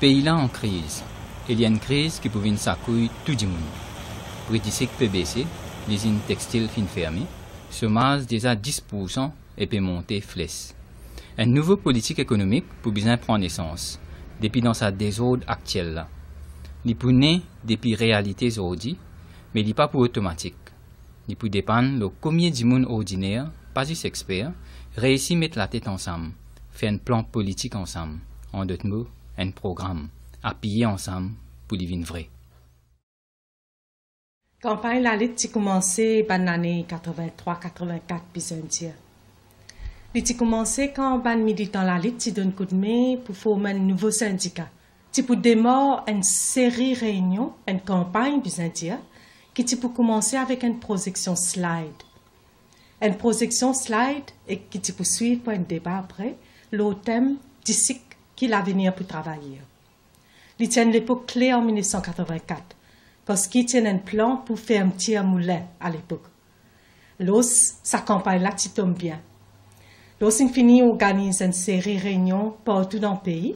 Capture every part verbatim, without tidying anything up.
Pei la an kriz, e li enn kriz ki pou vinn sakouy tou dimoun. Pri disik pe bese, lizinn textil finn ferme, somaz deza dis poursan e pe monte fles. Enn nouvo politik ekonomik pou bizin pran nesans, depi dan sa dezord aktiel la. Li pou ne depi realite zordi, me li pa pou otomatik. Li pou depann lor komie dimoun ordiner, pa zis exper, reisi met latet ansam, fer enn plan politik ansam, an dot mo, enn program, apiye ansam pou li vinn vre. Kanpagn lalit ti koumanse bann lane katrevintrwa, katrevinkat, bizin dir. Li ti koumanse kan bann militan lalit ti donn koudme pou form enn nouvo sindika. Ti pou demar enn seri reynion, enn kanpagn, bizin dir, ki ti pou koumanse avek enn prozeksion slide. Enn prozeksion slide e ki ti pou swiv par enn deba apre, lor tem Disik ki lavenir pou travayer. Li ti enn lepok kle an mil nef san katrevinkat, parski ti ena enn plan pou fermtir moulen alepok. Lors sa kanpagn la ti tom bien. Lors inn fini organiz enn seri reynion partou dan pei,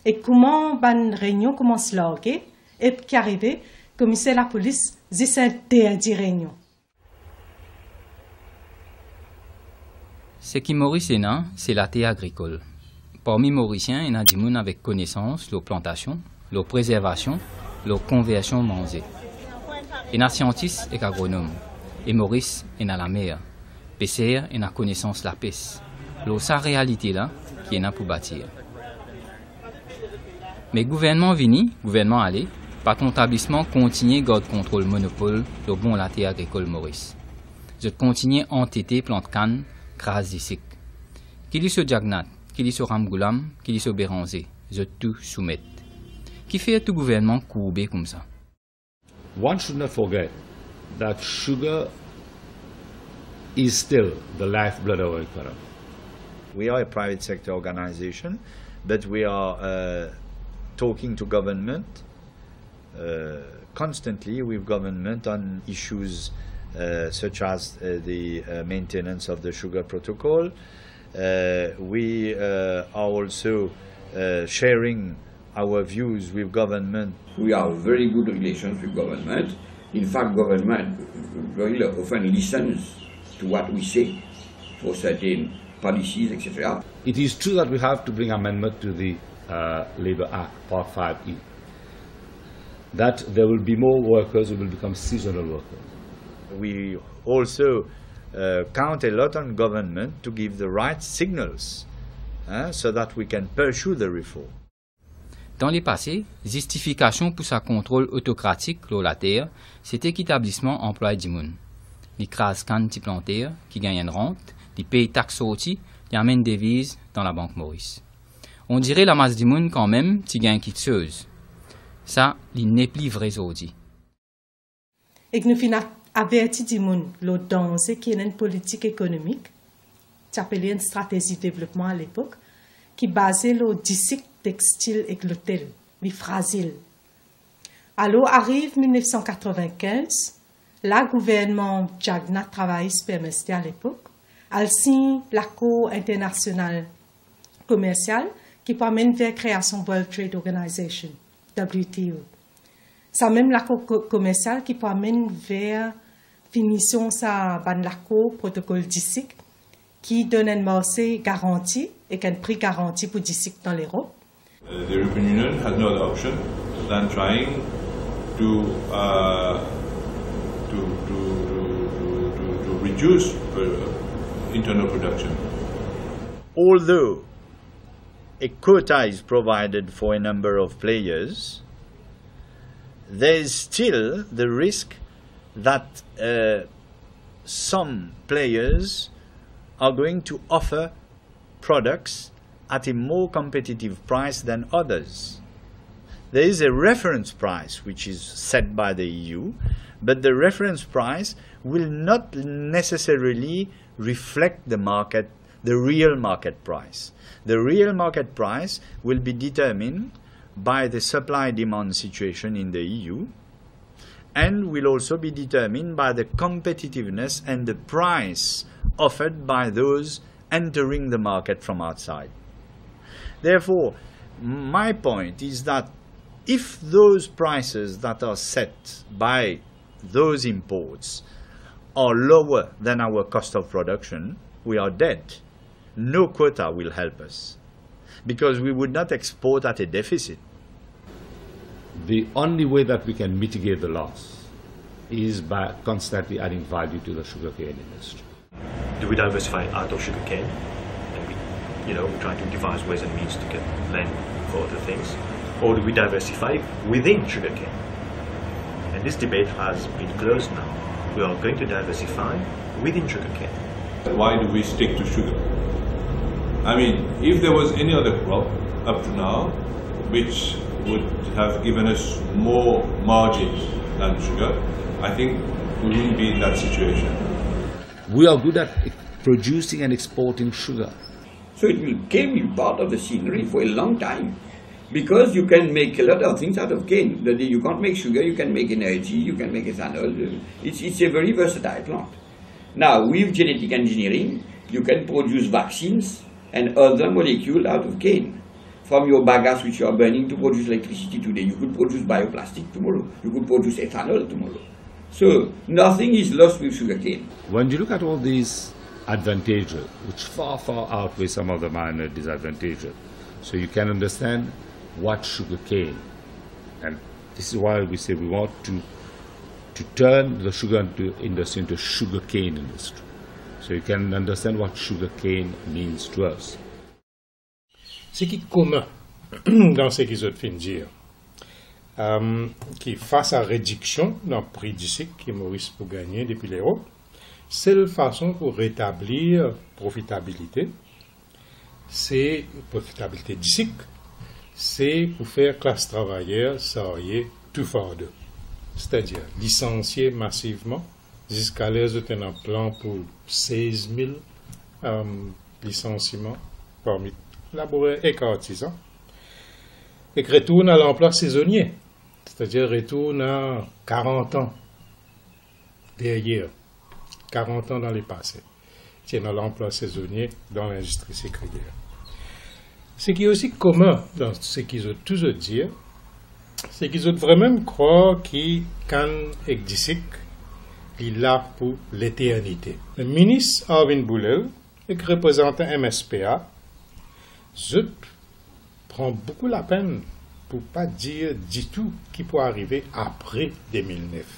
e kouma bann reynion koumans large, e ki arive, komiser lapolis zis interdi reynion. Seki Moris ena, se later agrikol. Parmi Morisien, ena dimoun avek konesans lor plantasion, lor prezervasion, lor konversion manze. Ena siantis ek agronom, e Moris ena lamer, peser ena konesans lapes. Lor sa realite la ki ena pou batir. Me gouvernman vini, gouvernman ale, patron tablisman kontigne gard kontrol monopol lor bon later agrikol Moris. Zot kontigne antete plant kann, kraz disik. Ki li so Jagannath, ki li so Ramgoolam, ki li so Beranze, zot tou soumet. Kifer tou gouvernman kourbe koumsa? One should not forget that sugar is still the lifeblood of our economy. We are a private sector organization, but we are, uh, talking to government, uh, constantly with government on issues, uh, such as, uh, the, uh, maintenance of the sugar protocol. Uh, we, uh, are also, uh, sharing our views with government. We have very good relations with government. In fact, government very often listens to what we say for certain policies, et cetera. It is true that we have to bring amendment to the, uh, Labour Act, Part five E, that there will be more workers who will become seasonal workers. We also, uh, count a lot on government to give the right signals, eh, so that we can pursue the reform. Dan lepase, zistifikasion pou sa kontrol otokratik lor later, sete ki tablisman anplway dimoun. Li kraz kann ti planter ki gagn enn rant, li pey tax sorti, li amenn deviz dan Labank Moris. Ondire lamas dimoun kanmem ti gagn kiksoz. Sa, li nepli vre zordi. Ek nou finn a-, averti dimoun lor danze ki ena enn politik ekonomik, ti apele enn stratezi devlopman alepok, ki baze lor disik, textil ek lotel, li frazil. Alor, ariv mil nef san katrevinkinz, la gouvernman Jagannath Travayis Permester alepok al sign lakor internasional komersial ki pou amenn ver kreasion World Trade Organization, W T O. Samem lakor ko-, komersial ki pou amenn ver finision sa bann lakor protokol disik ki donn enn marse garanti ek enn pri garanti pou disik dan Lerop. Uh, the European Union has no other option than trying to, uh, to, to, to, to, to, to reduce, uh, internal production. Although a quota is provided for a number of players, there is still the risk that, uh, some players are going to offer products at a more competitive price than others. There is a reference price which is set by the E U, but the reference price will not necessarily reflect the market, the real market price. The real market price will be determined by the supply-demand situation in the E U and will also be determined by the competitiveness and the price offered by those entering the market from outside. Therefore, My point is that if those prices that are set by those imports are lower than our cost of production, we are dead. No quota will help us, because we would not export at a deficit. The only way that we can mitigate the loss is by constantly adding value to the sugarcane industry. Do we diversify out of sugarcane? And we, you know, we're trying to devise ways and means to get land for other things. Or do we diversify within sugarcane? And this debate has been closed now. We are going to diversify within sugarcane. Why do we stick to sugar? I mean, if there was any other crop up to now which would have given us more margins than sugar, I think we wouldn't be in that situation. We are good at producing and exporting sugar. So it became part of the scenery for a long time, because you can make a lot of things out of cane. You can't make sugar, you can make energy, you can make ethanol. It's, it's a very versatile plant. Now, with genetic engineering, you can produce vaccines and other molecule out of cane. From your bagasse which you are burning to produce electricity today, you could produce bioplastic tomorrow. You could produce ethanol tomorrow. So nothing is lost with sugarcane. When you look at all these advantages, which far, far outweigh some of the minor disadvantages, so you can understand what sugarcane, and this is why we say we want to, to turn the sugar into, industry into sugarcane industry. So you can understand what sugarcane means to us. Seki komin dan seki zot finn dir, euh, ki fas a rediksion dan pri disik ki Moris pou gagne depi Lerop, sel fason pou retablir profitabilite, se profitabilite disik, se pou fer klas travayer sarye tou fardo. Setadir lisansie masivman, ziska ler zot ena plan pou sez mil, euh, lisansiman parmi laborer ek artizan, ek retourn a lanplwa sezonie, setadir retourn a karant an deryer, karant an dan lepase, ti ena lanplwa sezonie dan lindistri sikriyer. Seki osi komin dan seki zot tou zot dir, seki zot vremem krwar ki kann ek disik, li la pou leternite. Me Minis Arvin Boolell ek reprezantan M S P A, zot pran boukou lapenn pou pa dir ditou ki pou arive apre de mil nef.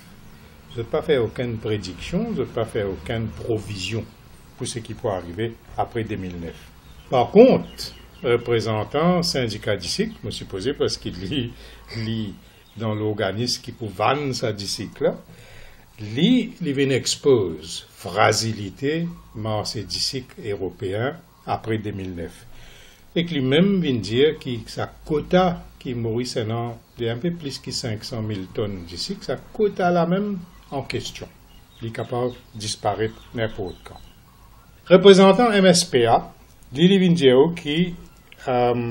Zot pa fer okenn prediksion, zot pa fer okenn provizion pou seki pou arive apre de mil nef. Par kont, reprezantan sindika disik, mo sipoze, parski li, li dan lorganis ki pou vann sa disik la, li, li vinn expoz frazilite marse disik eropeen apre de mil nef. Ek limem vinn dir ki sa kota ki Moris ena, li enpe plis ki sink san mil tonn disik, sa kota la mem an kestion. Li kapav disparet ninport kan. Reprezantan M S P A, li, li vinn dir ou ki, euh,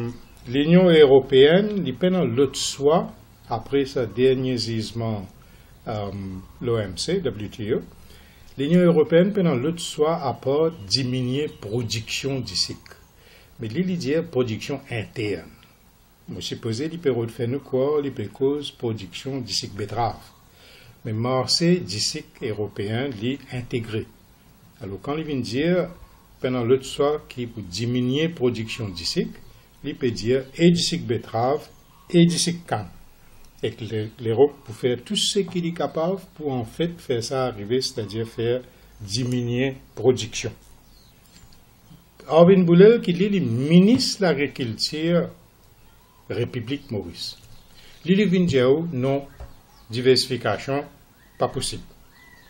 Linion Eropeen, li pena lot swa, apre sa dernie zizman, euh, l'O M C, W T O, Linion Eropeen pena lot swa apar diminie prodiksion disik. Me li, li dir prodiksion intern. Mo sipoze li pe rod fer nou krwar li pe koz prodiksion disik betrav. Me marse disik eropeen, li integre. Alor, kan li vinn dir, pena lot swa ki pou diminie prodiksion disik, li pe dir e disik betrav, e disik kann. Ek Le-, Lerop pou fer tou seki li kapav pou, anfet, fer sa arive, setadir fer diminie prodiksion. Arvin Boolell, ki li, li minis lagrikiltir Repiblik Moris. Li, li vinn dir ou, non, diversifikasion pa posib.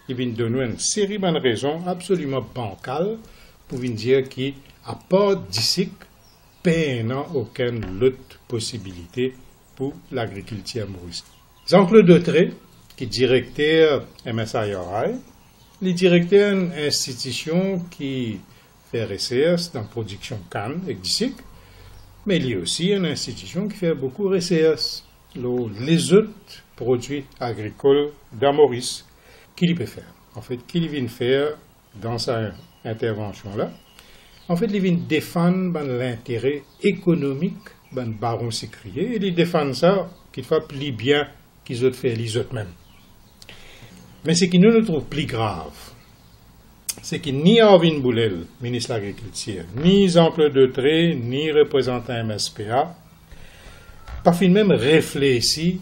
Li vinn donn ou enn seri bann rezon absoliman bankal pou vinn dir ki, apar disik, pena okenn lot posibilite pou lagrikiltir Moris. Jean-Claude Dautré, ki direkter M S I R I, li direkter enn institision ki fer resers dan prodiksion kann ek disik, me li osi enn institision ki fer boukou resers lor lezot prodwi agrikol dan Moris. Ki li pe fer? Anfet, ki li vinn fer dan sa intervansion la? Anfet, li vinn defann bann lintere ekonomik bann baron sikrie, e li defann sa kitfwa pli bien ki zot fer li zot mem. Me seki nou, nou trouv pli grav, seki ni Arvin Boolell, minis lagrikiltir, ni Jean-Claude Detrée, ni reprezantan M S P A, pa finn mem reflesi,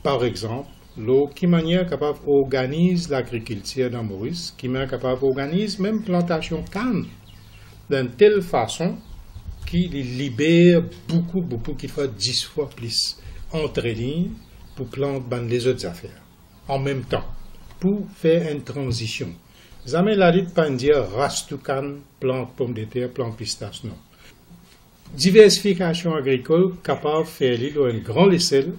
par exanp, lor ki manier kapav organiz lagrikiltir dan Moris, ki manier kapav organiz mem plantasion kann dan enn tel fason ki li liber boukou, boukou, kitfwa dis fwa plis antreligne pou plant bann lezot zafer an mem tan, pou fer enn tranzision. Zame lalit pa'nn dir ras tou kann, plant pomdeter, plant pistas, non. Diversifikasion agrikol kapav fer li lor enn gran lesel,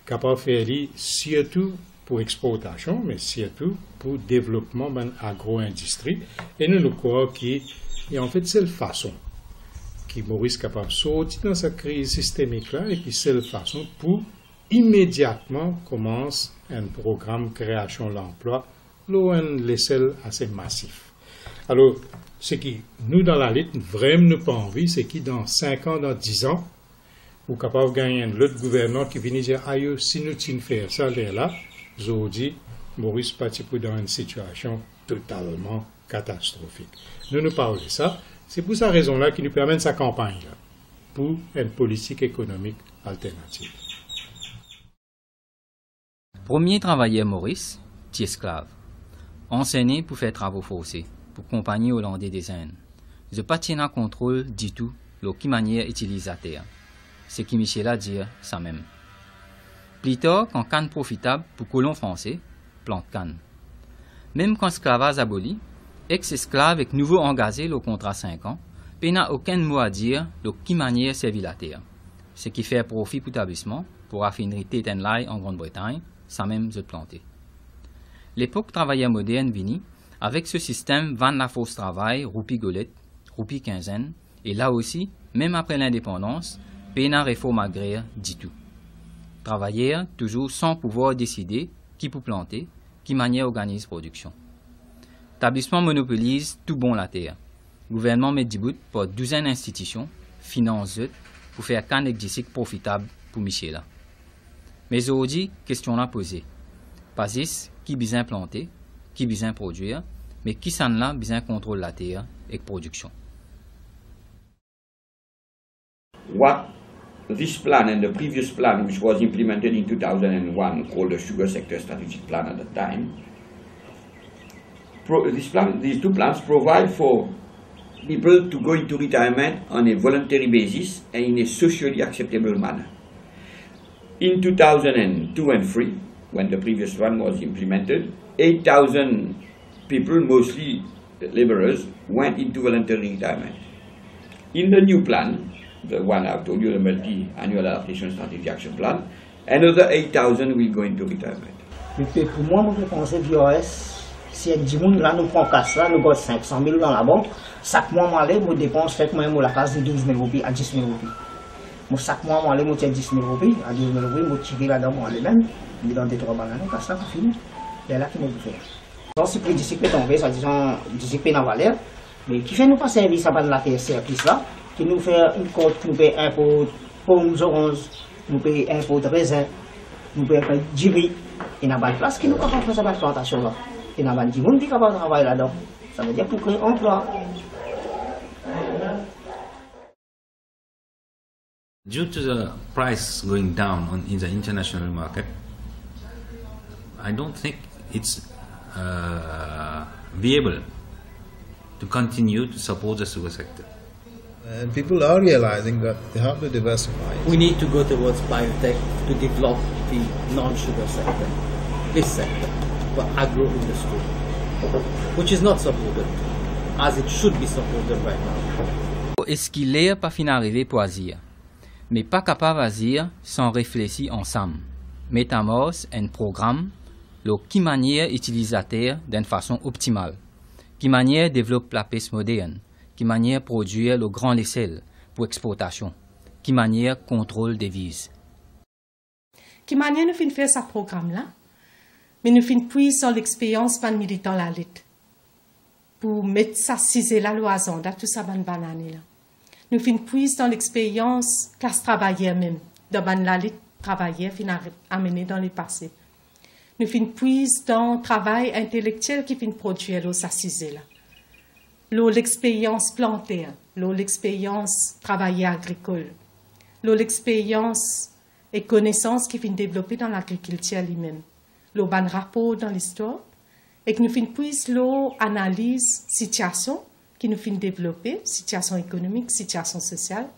kapav fer li sirtou pou exportasion, me sirtou pou devlopman bann agro-indistri. E nou, nou krwar ki, e anfet, sel fason ki Moris kapav sorti dan sa kriz sistemik la, e ki sel fason pou imediatman koumans enn program kreasion lanplwa lor enn lesel ase masif. Alor, seki nou dan lalit, vremem nou pa anvi, seki dan sink an, dan diz an, ou kapav gagn enn lot gouvernman ki vini dir, "Ayo, si nou ti'n fer sa lerla, zordi, Moris pa ti pou dan enn sitiasion totalman katastrofik." Nou, nou pa vle sa. Se pou sa rezon la ki nou pe amenn sa kanpagn la pou enn politik ekonomik alternativ. Premie travayer Moris ti esklav, ansene pou fer travo forse pou konpagni olande Dezinn. Zot pa ti ena kontrol ditou lor ki manier itiliz later. Seki misie la dir samem. Plitar, kan kann profitab pou kolon franse, plant kann. Mem kan esklavaz aboli, ex-esklav ek nouvo angaze lor kontra sink an pena okenn mo a dir lor ki manier servi later. Seki fer profi pou tablisman, pou rafinri Tate and Lyle an Grann Bretagn, samem zot plante. Lepok travayer modern vini, avek so sistem vann lafors travay, roupi golet, roupi kinzenn, e la osi, mem apre lindepandans, pena reform agrer ditou. Travayer touzour san pouvwar deside ki pou plante, ki manier organiz prodiksion. Tablisman monopoliz tou bon later. Gouvernman met dibout par douzenn institision, finans zot pou fer kann ek disik profitab pou misie la. Me zordi, kestion la poze, pa zis ki bizin plante, ki bizin prodwir, me kisannla bizin kontrol later ek prodiksion. What this plan and the previous plan, which was implemented in two thousand and one, called the Sugar Sector Strategic Plan at the time, pro-, this plan, these two plans provide for people to go into retirement on a voluntary basis and in a socially acceptable manner. In two thousand and two and three, when the previous one was implemented, eight thousand people, mostly labourers, went into voluntary retirement. In the new plan, the one I've told you, the multi-annual adaptation strategy action plan, another eight thousand will go into retirement. Epi pou mwa, mo pe panse V R S, si enn dimoun la, nou pran kas la, nou gard sink san mil dan labank, sak mwa mo ale, mo depans, fek mwa mo lakaz de douz mil roupi a dis mil roupi. Mo, sak mwa mo ale, mo tir dis mil roupi, a dis mil roupi, mo tire ladan, mo ale mem, me dan de trwa bann lane, kas la pou fini. Lerla ki mo pou fer? Kan si pri disik pe tonbe, sa dizon, disik pena valer, me kifer nou pa servi sa bann later serplis la, ki nou fer enn kont, nou pe inport pom, zoranz, nou pe inport rezin, nou pe inport diri, ena bann plas ki nou kapav fer sa bann plantasion la. Ena bann dimoun ki kapav travay ladan. Savedir pou kree anplwa. Due to the price going down on, in the international market, I don't think it's, uh, viable to continue to support the sugar sector. And people are realizing that they have to diversify. We need to go towards biotech to develop the non-sugar sector, this sector, the agro-industry, which is not supported as it should be supported right now. Eski ler pa finn arive pou azir? Me pa kapav azir san reflesi ansam, met an mars enn program lor ki manier itiliz later dan enn fason optimal, ki manier devlop lapes modern, ki manier prodwir lor gran lesel pou exportasion, ki manier kontrol deviz. Ki manier nou finn fer sa program la, me nou finn pwiz dan lexperyans bann militan lalit pou met sa size la lor azanda tou sa bann, bann ane la. Nou finn pwiz dan lexperyans klas travayer mem, dan bann lalit travayer finn ar-, amene dan lepase. Nou finn pwiz dan travay intelektiel ki finn prodwir lor sa size la. Lor lexperyans planter, lor lexperyans travayer agrikol, lor lexperyans ek konesans ki finn devlope dan lagrikiltir limem, lor bann rapor dan listwar, ek nou finn pwiz lor analiz sitiasion ki nou finn devlope, sitiasion ekonomik, sitiasion sosial,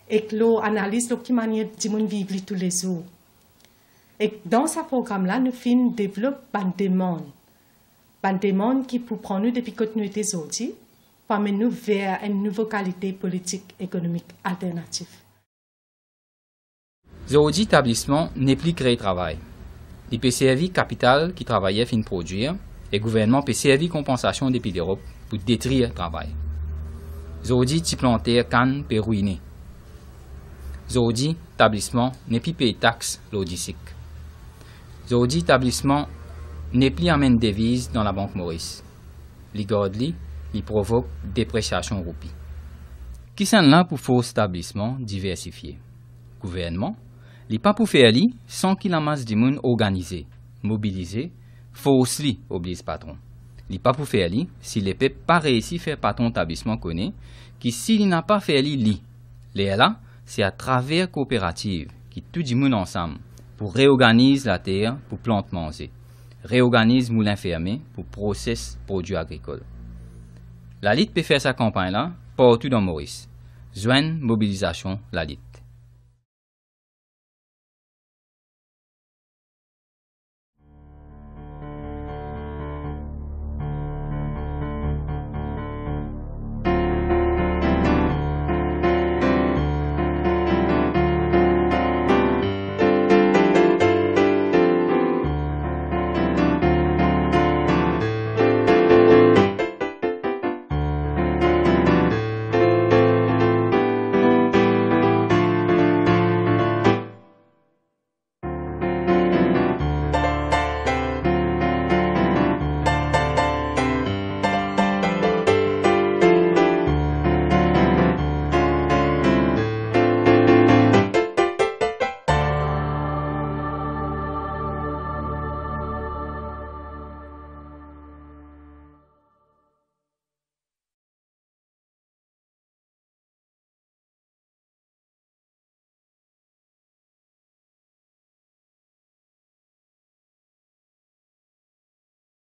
ek lor analiz lor ki manier dimoun viv li toulezour. Ek dan sa program la, nou finn devlop bann demann. Bann demann ki pou pran nou depi kot nou ete zordi, pou amenn nou ver enn nouvo kalite politik ekonomik alternatif. Zordi, tablisman nepli kree travay. Li pe servi kapital ki travayer finn prodwir, e gouvernman pe servi konpansasion depi Lerop pou detrir travay. Zordi, ti planter kann pe rwine. Zordi, tablisman nepli pey tax lor disik. Zordi, tablisman nepli amenn deviz dan Labank Moris. Li gard li, li provok depresiasion roupi. Kisannla pou fors tablisman diversifie? Gouvernman, li pa pou fer li san ki lamas dimoun organize, mobilize, fors li obliz patron. Li pa pou fer li si lepep pa reisi fer patron tablisman kone ki si li napa fer li, li, lerla, se atraver kooperativ ki tou dimoun ansam pou reorganiz later pou plant manze, reorganiz moulin ferme pou proses prodwi agrikol. Lalit pe fer sa kanpagn la partou dan Moris. Zwenn mobilizasion Lalit.